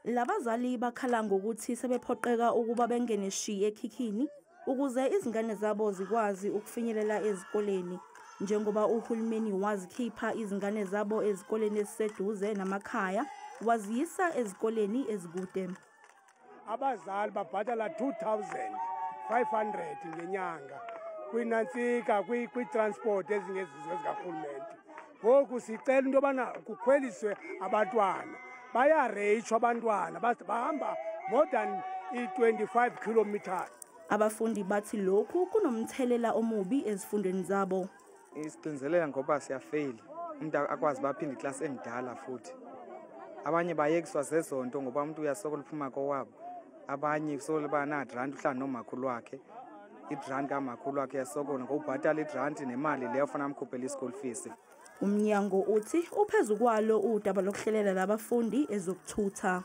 Labazali bakhala ngokuthi sebephoqeka ukuba bengene shi ekhikhini ukuze izingane zabo zikwazi ukufinyelela ezikoleni, njengoba uhulumeni wazikhipha izingane zabo ezikoleni eziseduze namakhaya waziyisa ezikoleni ezikude. Abazali babhatala 2500 ngenyanga kwinantsika kwi-transport ezingezizo zikarhulumente. Ngoku sicela into yobana kukhweliswe abantwana, bayareyitshwa abantwana, bahamba more than i-25 kilometers. Abafundi bathi lokhu kunomthelela omubi ezifundweni zabo. Isixinzelela ngoba siyafeyila, umuntu akwazi uba aphinde iklasi emdala, futhi abanye bayekiswa zezo nto ngoba umuntu uyasokola uphuma kowabo. Abanye sokola uba nagranti, uhlala nomakhulu wakhe, igranti kamakhulu wakhe uyasokola ngokubhatala igranti nemali leyo fanele amkhuphele i-school fees. Umnyango uthi uphezu kwalo udaba lokuhlelela labafundi ezokuthutha.